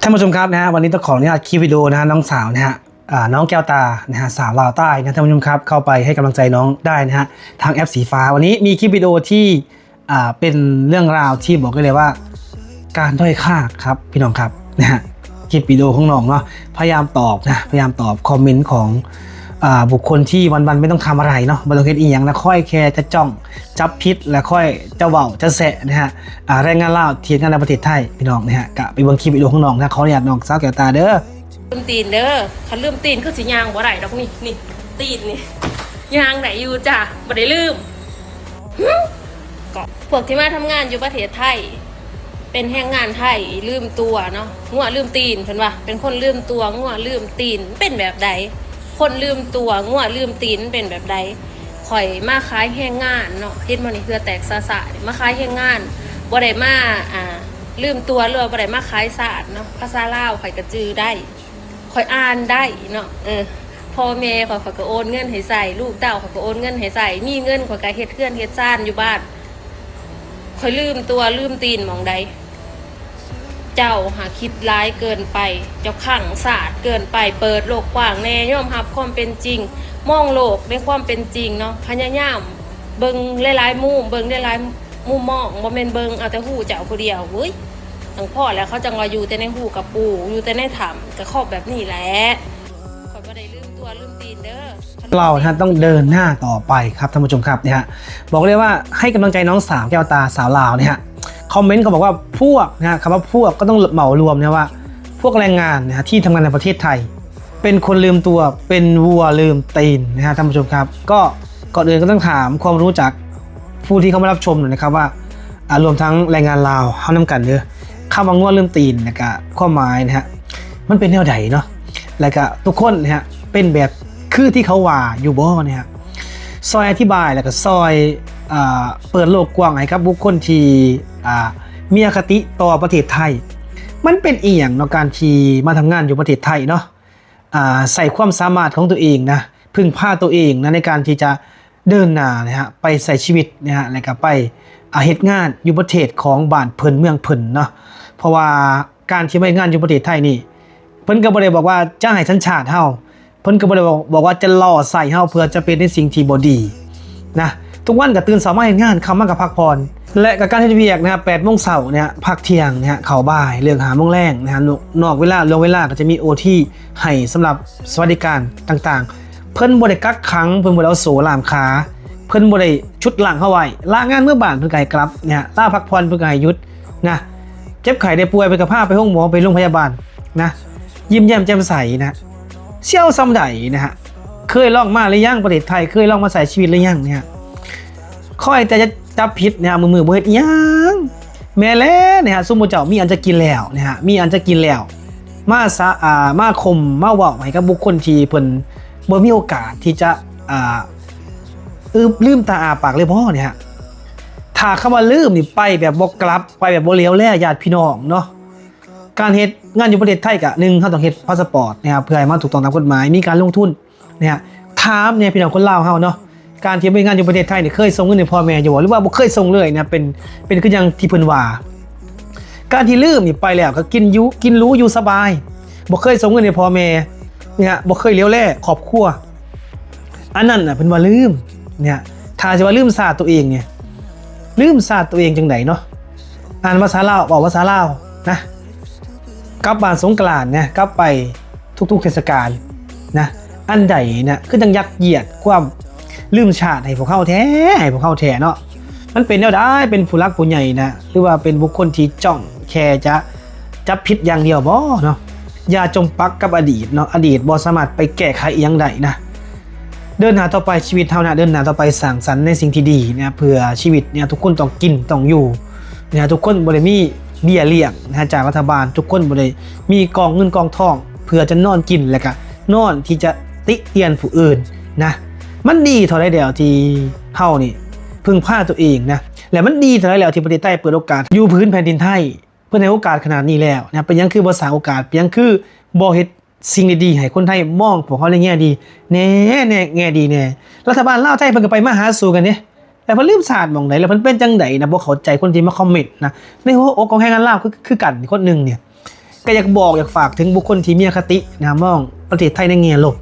ท่านผู้ชมครับนะฮะ วันนี้ต้องขออนุญาตคลิปวิดีโอนะฮะ น้องสาวนะฮะ อ่า น้องแก้วตานะฮะ สาวลาวใต้นะท่านผู้ชมครับ เข้าไปให้กำลังใจน้องได้นะฮะ ทางแอปสีฟ้า วันนี้มีคลิปวิดีโอที่ อ่า เป็นเรื่องราวที่บอกได้เลยว่า การด้อยค่าครับพี่น้องครับนะฮะ คลิปวิดีโอของน้องเนาะ พยายามตอบนะ พยายามตอบคอมเมนต์ของ อ่า บุคคลที่วันๆ ไม่ต้องทำอะไรเนาะ บ่ต้องเฮ็ดอีหยังนะ ค่อยแค่จะจ้องจับผิด และค่อยจะเว้าจะแซะนะฮะ อ่า แรงงานลาวที่เฮ็ดงานในประเทศไทยพี่น้องนะฮะ ก็ไปเบิ่งคลิปวิดีโอของน้องนะ ขออนุญาตน้องสาวแก้วตาเด้อ ลืมตีนเด้อ คันลืมตีนคือสิย่างบ่ได้ดอกนี่ นี่ ตีนนี่ ย่างได้อยู่จ้ะ บ่ได้ลืม หึ ก็พวกที่มาทำงานอยู่ประเทศไทย เป็นแรงงานไทยลืมตัวเนาะ งัวลืมตีน เพิ่นว่า เป็นคนลืมตัว งัวลืมตีน เป็นแบบใด คนลืมตัว งัวลืมตีน เป็นแบบใด ข้อยมาขายแรงงานเนาะ เห็นบ่นี่ เหื่อแตกซ่าๆ นี่ มาขายแรงงาน บ่ได้มา อ่า ลืมตัว หรือว่าบ่ได้มาขายชาติเนาะ ภาษาลาวข้อยก็จื่อได้ ข้อยอ่านได้เนาะ เออ พ่อแม่ข้อย ข้อยก็โอนเงินให้ใช้ ลูกเต้าข้อยก็โอนเงินให้ใช้ มีเงินข้อยก็เฮ็ดเฮือนเฮ็ดซานอยู่บ้าน ข้อยลืมตัวลืมตีนหม่องใด เจ้าหาคิดหลายเกินไป เจ้าคลั่งชาติเกินไป เปิดโลกกว้างแน่ ยอมรับความเป็นจริง มองโลกในความเป็นจริงเนาะ พยายามเบิ่งหลายๆมุม เบิ่งหลายๆมุมมอง บ่แม่นเบิ่งเอาแต่ฮู้เจ้าผู้เดียว เฮ้ย จั่งพอแล้ว เขาจั่งว่าอยู่แต่ในฮูกะปู อยู่แต่ในถ้ำ ก็ครอบแบบนี้แหละ ข้อยบ่ได้ลืมตัวลืมตีนเด้อ เรานะฮะต้องเดินหน้าต่อไปครับท่านผู้ชมครับ เนี่ยฮะ บอกเลยว่าให้กำลังใจน้องสาวแก้วตาสาวลาวเนี่ยฮะ คอมเมนต์เขาบอกว่าพวกนะฮะ คำว่าพวกก็ต้องเหมารวมนะว่า พวกแรงงานนะฮะ ที่ทำงานในประเทศไทย เป็นคนลืมตัว เป็นวัวลืมตีนนะฮะท่านผู้ชมครับ ก็ก่อนอื่นก็ต้องถามความรู้จากผู้ที่เข้ามารับชมหน่อยนะครับว่า อ่า รวมทั้งแรงงานลาวเฮานำกันเด้อ คำว่างัวลืมตีน แล้วก็ความหมายนะฮะ มันเป็นแนวใดเนาะ แล้วก็ทุกคนนะฮะ เป็นแบบคือที่เขาว่าอยู่บ่เนี่ยฮะ ซอยอธิบาย แล้วก็ซอย อ่า เปิดโลกกว้างให้กับบุคคลที่ อ่า มีอคติต่อประเทศไทย มันเป็นอีหยังเนาะ การที่มาทำงานอยู่ประเทศไทยเนาะ อ่า ใช้ความสามารถของตัวเองนะ พึ่งพาตัวเองนะ ในการที่จะเดินหน้านะฮะ ไปใช้ชีวิตนะฮะ แล้วก็ไป อ่า เฮ็ดงานอยู่ประเทศของบ้านเพิ่นเมืองเพิ่นเนาะ เพราะว่าการที่มาเฮ็ดงานอยู่ประเทศไทยนี่ เพิ่นก็บ่ได้บอกว่าจะให้สัญชาติเฮา เพิ่นก็บ่ได้บอก บอกว่าจะหล่อใส่เฮาเพื่อจะเป็นในสิ่งที่บ่ดีนะ ทุกวันก็ตื่นเช้ามาเฮ็ดงาน ค่ำมาก็พักผ่อน และก็การเฮ็ดเวียกนะฮะ แปดโมงเช้าเนี่ย พักเที่ยงเนี่ย เข้าบ่าย เลิกห้าโมงแลงนะฮะ นอกเวลา ล่วงเวลาก็จะมีโอทีให้สำหรับสวัสดิการต่างๆ เพิ่นบ่ได้กักขัง เพิ่นบ่ได้เอาโซ่ล่ามขา เพิ่นบ่ได้ฉุดรั้งเฮาไว้ ลางานเมือบ้านเพิ่นก็ให้กลับเนี่ย ลาพักผ่อนเพิ่นก็ให้หยุดนะ เจ็บไข้ได้ป่วยเพิ่นก็พาไปโรงหมอ ไปโรงพยาบาลนะ ยิ้มแย้มแจ่มใสนะ เสี่ยวส่ำใดนะฮะ เคยลองมาหรือยังประเทศไทย เคยลองมาใช้ชีวิตหรือยังเนี่ย คอยแต่จะจับผิดเนี่ย มื้อๆ บ่เฮ็ดอิหยัง แม่นแล้วเนี่ยฮะ ซุมหมู่เจ้ามีอันจะกินแล้วเนี่ยฮะ มีอันจะกินแล้ว มาสะ อ่า มาข่ม มาเว้าให้กับบุคคลที่เพิ่นบ่มีโอกาสที่จะ อ่า อึบลืมตาอ้าปากเลยบ่เนี่ยฮะ ถ้าคำว่าลืมนี่ไปแบบบ่กลับ ไปแบบบ่เหลียวแลญาติพี่น้องเนาะ การเฮ็ดงานอยู่ประเทศไทยก็ หนึ่ง เฮาต้องเฮ็ดพาสปอร์ตนะครับ เพื่อให้มันถูกต้องตามกฎหมาย มีการลงทุนนะฮะ ถามแหน่พี่น้องคนลาวเฮาเนาะ การที่ไปเฮ็ดงานอยู่ประเทศไทยนี่ เคยส่งเงินให้พ่อแม่อยู่บ่ หรือว่าบ่เคยส่งเลยนะ เป็น เป็นคืออย่างที่เพิ่นว่า การที่ลืมนี่ไปแล้วก็กินอยู่ กินหรูอยู่สบาย บ่เคยส่งเงินให้พ่อแม่นะฮะ บ่เคยเหลียวแลครอบครัว อันนั้นน่ะเพิ่นว่าลืมเนี่ย ถ้าสิว่าลืมชาติตัวเองเนี่ย ลืมชาติตัวเองจั่งใดเนาะ อ่านภาษาลาว เว้าภาษาลาวนะ กลับบ้านสงกรานต์นะ กลับไปทุกๆเทศกาลนะ อันใดนะ คือจั่งยัดเยียดความลืมชาติให้พวกเฮาแท้ ให้พวกเฮาแท้เนาะ มันเป็นแนวใด เป็นผู้หลักผู้ใหญ่นะ หรือว่าเป็นบุคคลที่จ้องแค่จะจับผิดอย่างเดียวบ่เนาะ อย่าจมปักกับอดีตเนาะ อดีตบ่สามารถไปแก้ไขอิหยังได้นะ เดินหน้าต่อไป ชีวิตเฮานะ เดินหน้าต่อไป สร้างสรรค์ในสิ่งที่ดีนะ เพื่อชีวิตเนี่ย ทุกคนต้องกินต้องอยู่นะ ทุกคนบ่ได้มีเบี้ยเลี้ยงนะ จากรัฐบาล ทุกคนบ่ได้มีกองเงินกองทอง เพื่อจะนอนกิน แล้วก็นอนที่จะติเตียนผู้อื่นนะ มันดีเท่าใดแล้วที่เฮานี่พึ่งพาตัวเองนะ และมันดีเท่าใดแล้วที่ประเทศไทยเปิดโอกาสอยู่พื้นแผ่นดินไทย เพิ่นให้โอกาสขนาดนี้แล้วนะ เป็นหยังคือบ่สร้างโอกาส เป็นหยังคือบ่เฮ็ดสิ่งดีๆให้คนไทยมองพวกเฮาในแง่ดีแหน่ แหน่ แง่ดีแหน่ รัฐบาลลาวไทยเพิ่นก็ไปมาหาสู่กันเด้ แต่เพิ่นลืมชาติหม่องใด แล้วเพิ่นเป็นจั่งใดนะ บ่เข้าใจคนที่มาคอมเมนต์นะ ในหัวอกของแรงงานลาวคือ คือกันคนหนึ่งเนี่ย ກໍຢາກບອກ ຢາກຝາກເຖິງບຸກຄົນທີ່ມີອະຄະຕິນະ ມອງປະເທດໄທໃນແງ່ລົບ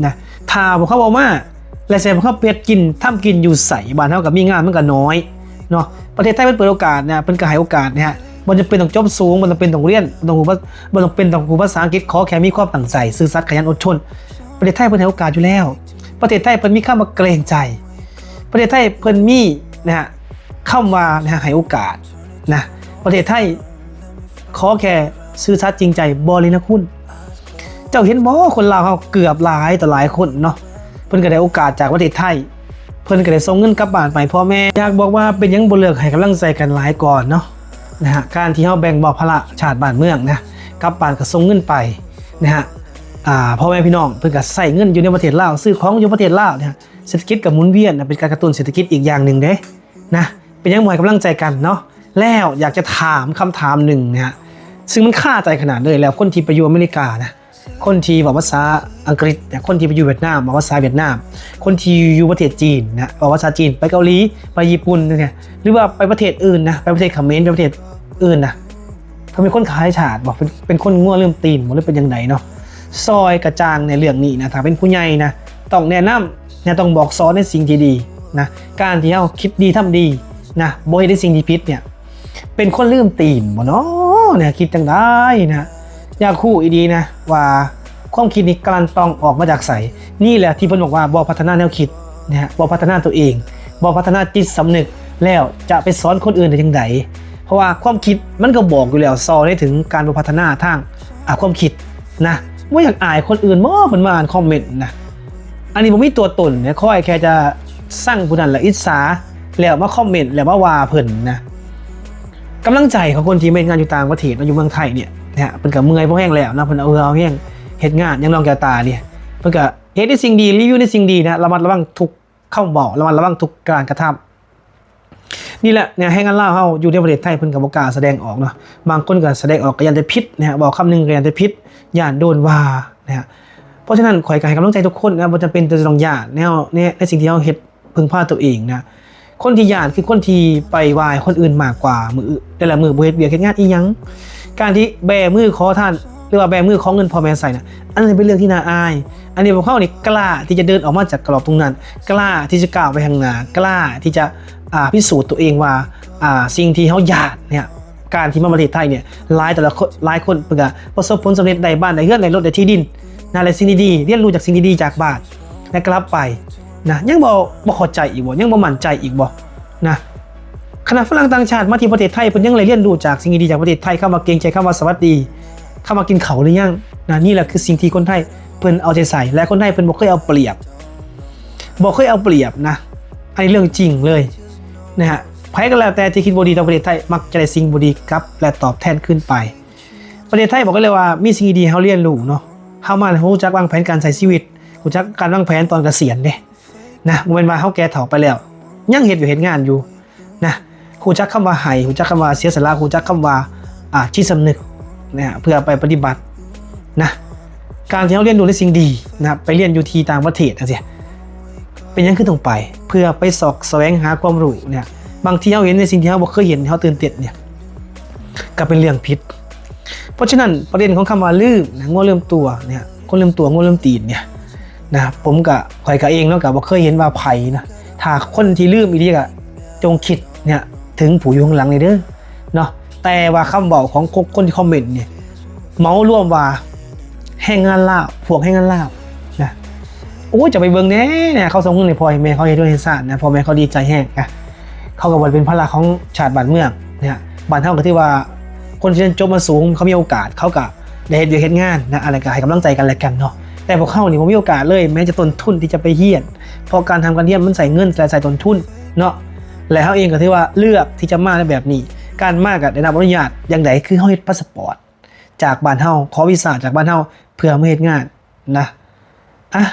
ນະ. ຖ້າພວກເຂົາເອົາມາ ແລ້ວຊິໃຫ້ພວກເຮົາໄປເຮັດກິນ ທຳກິນຢູ່ໃສ? ບ້ານເຮົາກໍມີງານ ມັນກໍນ້ອຍເນາະ. ປະເທດໄທເພິ່ນເປີດໂອກາດນະ ເພິ່ນກໍໃຫ້ໂອກາດນະ. ບໍ່ຈຳເປັນຕ້ອງຈົບສູງ, ບໍ່ຈຳເປັນຕ້ອງຮຽນ, ບໍ່ຕ້ອງຮູ້ພາ, ບໍ່ຈຳເປັນຕ້ອງຮູ້ພາສາອັງກິດ, ຂໍແຄ່ມີຄວາມຕັ້ງໃຈ, ຊື່ສັດ, ຂະຫຍັນ, ອົດທົນ. ປະເທດໄທເພິ່ນໃຫ້ໂອກາດຢູ່ແລ້ວ. ປະເທດໄທເພິ່ນມີຄຳວ່າເກງໃຈ. ປະເທດໄທເພິ່ນມີນະ ຄຳວ່ານະ ໃຫ້ໂອກາດນະ. ປະເທດໄທຂໍແຄ່ຊື່ສັດຈິງໃຈ ບໍ່ເລນະຄຸນ. ເຈົ້າເຫັນບໍ່ ຄົນລາວເຮົາເກືອບຫຼາຍຕໍ່ຫຼາຍຄົນເນາະ ເພິ່ນກໍໄດ້ໂອກາດຈາກປະເທດໄທ, ເພິ່ນກໍໄດ້ສົ່ງເງິນກັບບ້ານໄປໃຫ້ພໍ່ແມ່. ຢາກບອກວ່າເປັນຫຍັງບໍ່ເລືອກໃຫ້ກຳລັງໃຈກັນຫຼາຍກ່ອນເນາະ ນະຮະ. ການທີ່ເຮົາແບ່ງເບົາພາລະຊາດບ້ານເມືອງນະ ກັບບ້ານກໍສົ່ງເງິນໄປນະຮະ. ອ່າ ພໍ່ແມ່ພີ່ນ້ອງເພິ່ນກໍໃຊ້ເງິນຢູ່ໃນປະເທດລາວ, ຊື້ຂອງຢູ່ປະເທດລາວນະ. ເສດຖະກິດກໍໝູນວຽນນະ, ເປັນການກະຕຸ້ນເສດຖະກິດອີກຢ່າງໜຶ່ງເດ້ນະ. ເປັນຫຍັງບໍ່ໃຫ້ກຳລັງໃຈກັນເນາະ? ແລ້ວຢາກຈະຖາມຄຳຖາມໜຶ່ງນະ ຊຶ່ງມັນຄາໃຈຂະໜາດເລີຍ. ແລ້ວຄົນທີ່ໄປຢູ່ອາເມລິການະ, ຄົນທີ່ເວົ້າພາສາອັງກິດນະ, ຄົນທີ່ໄປຢູ່ຫວຽດນາມເວົ້າພາສາຫວຽດນາມ, ຄົນທີ່ຢູ່ປະເທດຈີນນະ ເວົ້າພາສາຈີນ, ໄປເກົາຫຼີ, ໄປຍີ່ປຸ່ນຈັ່ງຊີ້ ຫຼືວ່າໄປປະເທດອື່ນນະ, ໄປປະເທດຂະເໝນ, ໄປປະເທດອື່ນນະ, ເພິ່ນເປັນຄົນຂາຍຊາດບໍ່? ເປັນ ເປັນຄົນງົວລືມຕີນບໍ່ ຫຼືເປັນຈັ່ງໃດເນາະ? ຊ່ອຍກະຈ່າງໃນເລື່ອງນີ້ນະ. ຖ້າເປັນຜູ້ໃຫຍ່ນະ ຕ້ອງແນະນຳນະ, ຕ້ອງບອກສອນໃນສິ່ງທີ່ດີນະ. ການທີ່ເຮົາຄິດດີທຳດີນະ, ບໍ່ເຮັດໃນສິ່ງທີ່ຜິດເນຍ ເປັນຄົນລືມຕີນບໍ່ເນາະ ແນວຄິດຈັ່ງໃດນະ? ຢາກຮູ້ອີ່ຫຼີນະວ່າຄວາມຄິດນີ້ກະລັ່ນຕ້ອງອອກມາຈາກໃສ? ນີ້ແຫຼະທີ່ເພິ່ນບອກວ່າບໍ່ພັດທະນາແນວຄິດນະ, ບໍ່ພັດທະນາຕົວເອງ, ບໍ່ພັດທະນາຈິດສຳນຶກ, ແລ້ວຈະໄປສອນຄົນອື່ນໄດ້ຈັ່ງໃດ? ເພາະວ່າຄວາມຄິດມັນກໍບອກຢູ່ແລ້ວ, ສ່ອໄດ້ເຖິງການບໍ່ພັດທະນາທາງ ອາ ຄວາມຄິດນະ. ບໍ່ຢາກອາຍຄົນອື່ນບໍ່ ເພິ່ນມາອ່ານຄອມເມັນນະ? ອັນນີ້ບໍ່ມີຕົວຕົນນະ, ຂ້ອຍແຄ່ຈະຊັງຜູ້ນັ້ນ ແລ້ວອິດສາ ແລ້ວມາຄອມເມັນ ແລ້ວມາວ່າເພິ່ນນະ. ກຳລັງໃຈຂອງຄົນທີ່ມາເຮັດງານຢູ່ຕ່າງປະເທດເນາະ, ຢູ່ເມືອງໄທເນຍນະ, ເພິ່ນກໍເມື່ອຍພໍແຮງແລ້ວນະ, ເພິ່ນເອົາເຫື່ອເອົາແຮງເຮັດງານ ຢ່າງນ້ອງແກ້ວຕານີ້ ເພິ່ນກໍເຮັດໃນສິ່ງດີ, ຣີວິວໃນສິ່ງດີນະ, ລະມັດລະວັງທຸກຄຳເວົ້າ, ລະມັດລະວັງທຸກການກະທຳ. ນີ້ແຫຼະນະ, ແຮງງານລາວເຮົາຢູ່ໃນປະເທດໄທ ເພິ່ນກໍບໍ່ກ້າສະແດງອອກເນາະ, ບາງຄົນກໍສະແດງອອກກໍຢ້ານແຕ່ຜິດນະ, ເວົ້າຄຳໜຶ່ງກໍຢ້ານແຕ່ຜິດ, ຢ້ານໂດນວ່ານະ. ເພາະສະນັ້ນ ຂ້ອຍກໍໃຫ້ກຳລັງໃຈທຸກຄົນນະ, ບໍ່ຈຳເປັນຈະຕ້ອງຢ້ານແນວ ໃນ ໃນສິ່ງທີ່ເຮົາເຮັດ ເພິ່ງພາຕົວເອງນະ. ຄົນທີ່ຢ້ານຄືຄົນທີ່ໄປວ່າໃຫ້ຄົນອື່ນມາກກວ່າ, ມື້ ແຕ່ລະມື້ບໍ່ເຮັດວຽກເຮັດງານອີ່ຫຍັງ. ການທີ່ແບມືຂໍທານ ຫຼືວ່າແບມືຂໍເງິນພໍ່ແມ່ໃຊ້ນະ, ອັນນັ້ນເປັນເລື່ອງທີ່ໜ້າອາຍ. ອັນນີ້ພວກເຮົານີ້ກ້າທີ່ຈະເດີນອອກມາຈາກກະລອບຕົງນັ້ນ, ກ້າທີ່ຈະກ້າວໄປຂ້າງໜ້າ, ກ້າທີ່ຈະ ອາ ພິສູດຕົວເອງວ່າ ອາ ສິ່ງທີ່ເຮົາຢ້ານເນຍ, ການທີ່ມາປະເທດໄທເນຍ ຫຼາຍແຕ່ລະຄົນ ຫຼາຍຄົນເພິ່ນກະປະສົບຜົນສຳເລັດ, ໄດ້ບ້ານ ໄດ້ເຮືອນ ໄດ້ລົດ ໄດ້ທີ່ດິນນະ, ໄດ້ສິ່ງດີໆ, ຮຽນຮູ້ຈາກສິ່ງດີໆຈາກບ້ານ ແລະ ກະລັບໄປນະ. ຍັງບໍ່ ບໍ່ເຂົ້າໃຈອີກບໍ່? ຍັງບໍ່ໝັ້ນໃຈອີກບໍ່ນະ? ຂະໜາດຝຣັ່ງຕ່າງຊາດມາທີ່ປະເທດໄທ ເພິ່ນຍັງໄດ້ຮຽນຮູ້ຈາກສິ່ງດີໆຈາກປະເທດໄທ, ຄຳວ່າເກງໃຈ, ຄຳວ່າສະຫວັດດີ, ຄຳວ່າກິນເຂົ້າຫຼືຍັງນະ. ນີ້ແຫຼະຄືສິ່ງທີ່ຄົນໄທເພິ່ນເອົາໃຈໃສ່ ແລະ ຄົນໄທເພິ່ນບໍ່ເຄີຍເອົາປຽບ ບໍ່ເຄີຍເອົາປຽບນະ. ອັນນີ້ເລື່ອງຈິງເລີຍນະຮະ. ໃຜກໍແລ້ວແຕ່ທີ່ຄິດບໍ່ດີຕໍ່ປະເທດໄທ ມັກຈະໄດ້ສິ່ງບໍ່ດີກັບ ແລະ ຕອບແທນຄືນໄປ. ປະເທດໄທບອກໄດ້ເລີຍວ່າມີສິ່ງດີໃຫ້ເຮົາຮຽນຮູ້ເນາະ. ເຮົາມາຮູ້ຈັກວາງແຜນການໃຊ້ຊີວິດ, ຮູ້ຈັກການວາງແຜນຕອນກະສຽນເດ້ນະ. ບໍ່ແມ່ນວ່າເຮົາແກ່ເຖົ້າໄປແລ້ວ ຍັງເຮັດວຽກເຮັດງານຢູ່ນະ. ຮູ້ຈັກຄຳວ່າໃຫ້, ຮູ້ຈັກຄຳວ່າເສຍສະຫຼະ, ຮູ້ຈັກຄຳວ່າ ອາ ຈິດສຳນຶກນະ ເພື່ອໄປປະຕິບັດນະ. ການທີ່ເຮົາຮຽນຮູ້ໃນສິ່ງດີນະ ໄປຮຽນຢູ່ທີ່ຕ່າງປະເທດຈັ່ງຊີ້ ເປັນຫຍັງຄືຕ້ອງໄປ? ເພື່ອໄປຊອກສະແຫວງຫາຄວາມຮູ້ເນຍ. ບາງທີເຮົາເຫັນໃນສິ່ງທີ່ເຮົາບໍ່ເຄີຍເຫັນ ເຮົາຕື່ນເຕັ້ນເນຍ ກໍເປັນເລື່ອງຜິດ. ເພາະສະນັ້ນ ປະເດັນຂອງຄຳວ່າລືມນະ, ງົວລືມຕົວເນຍ, ຄົນລືມຕົວ ງົວລືມຕີນເນຍນະ, ຜົມກະ ຂ້ອຍກະເອງເນາະ ກະບໍ່ເຄີຍເຫັນວ່າໃຜນະ. ຖ້າຄົນທີ່ລືມອີ່ຫຼີກະ ຈົ່ງຄິດເນຍ ເຖິງຜູ້ຢູ່ຂ້າງຫຼັງນີ້ເດີເນາະ. ແຕ່ວ່າຄຳເວົ້າຂອງຄົນທີ່ຄອມເມັນນີ້ ເໝົາລວມວ່າແຮງງານລາວ, ພວກແຮງງານລາວນະ. ໂອ້ຍ ຈະໄປເບິ່ງແດ່ນະ, ເຂົາສົ່ງເງິນໃຫ້ພໍ່ໃຫ້ແມ່ເຂົາເຮັດເຮືອນເຮັດຊານນະ, ພໍ່ແມ່ເຂົາດີໃຈແຮງນະ. ເຂົາກໍບໍ່ໄດ້ເປັນພາລະຂອງຊາດບ້ານເມືອງນະ. ບ້ານເຮົາກໍຖືວ່າຄົນທີ່ຮຽນຈົບມາສູງ ເຂົາມີໂອກາດ ເຂົາກໍ ໄດ້ເຮັດວຽກເຮັດງານນະ, ອັນນັ້ນກໍໃຫ້ກຳລັງໃຈກັນແລະກັນເນາະ. ແຕ່ພວກເຮົານີ້ບໍ່ມີໂອກາດເລີຍ, ແມ້ແຕ່ຕົ້ນທຶນທີ່ຈະໄປຮຽນ, ເພາະການທຳການຮຽນມັນໃຊ້ເງິນ ແລະ ໃຊ້ຕົ້ນທຶນເນາະ. ແລະ ເຮົາເອງກໍຖືວ່າເລືອກທີ່ຈະມາໃນແບບນີ້, ການມາກໍໄດ້ຮັບອະນຸຍາດຢ່າງໃດ, ຄືເຮົາເຮັດພາສະປອດຈາກບ້ານເຮົາ, ຂໍວີຊາຈາກບ້ານເຮົາ ເພື່ອມາເຮັດງານນະ. ອະ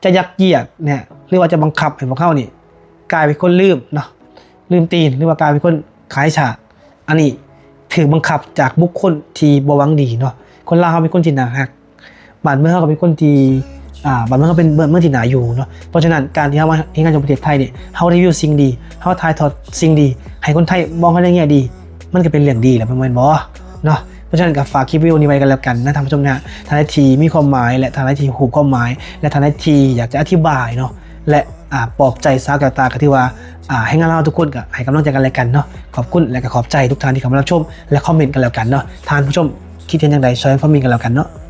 ຈະຍັດຢຽດເນຍ ຫຼືວ່າຈະບັງຄັບໃຫ້ພວກເຮົານີ້ກາຍເປັນຄົນລືມເນາະ, ລືມຕີນ ຫຼືວ່າກາຍເປັນຄົນຂາຍຊາດ, ອັນນີ້ຖືກບັງຄັບຈາກບຸກຄົນທີ່ບໍ່ຫວັງດີເນາະ. ຄົນລາວເຮົາເປັນຄົນທີ່ໜ້າຮັກ, ບ້ານເມືອງເຮົາກໍເປັນຄົນທີ່ ອາ ບ້ານເມືອງເຮົາເປັນເມືອງທີ່ໜ້າຢູ່ເນາະ. ເພາະສະນັ້ນ ການທີ່ເຮົາມາເຮັດງານຢູ່ປະເທດໄທນີ້ ເຮົາຣີວິວສິ່ງດີ, ເຮົາຖ່າຍທອດສິ່ງດີໃຫ້ຄົນໄທມອງເຮົາໃນແງ່ດີ, ມັນກໍເປັນເລື່ອງດີແຫຼະ ແມ່ນບໍ່ເນາະ? ະນັ້ນກໍຝາກຄລິບວິດີໂອນີ້ໄວ້ກັນແລ້ວກັນນະທ່ານຜູ້ຊົມນະ. ທ່ານໃດທີ່ມີຄວາມໝາຍ ແລະ ທ່ານໃດທີ່ຮູ້ຄວາມໝາຍ ແລະ ທ່ານໃດທີ່ຢາກຈະອະທິບາຍເນາະ ແລະ ອາ ປອບໃຈສາວແກ້ວຕາ ກໍຖືວ່າ ອາ ແຮງງານລາວທຸກຄົນກໍໃຫ້ກຳລັງໃຈກັນແລະກັນເນາະ. ຂອບຄຸນ ແລະ ກໍຂອບໃຈທຸກທ່ານທີ່ເຂົ້າມາຮັບຊົມ ແລະ ຄອມເມັນກັນແລ້ວກັນເນາະ. ທ່ານຜູ້ຊົມຄິດເຫັນຈັ່ງໃດ ຊ່ອຍຄອມເມັນກັນແລ້ວກັນເນາະ.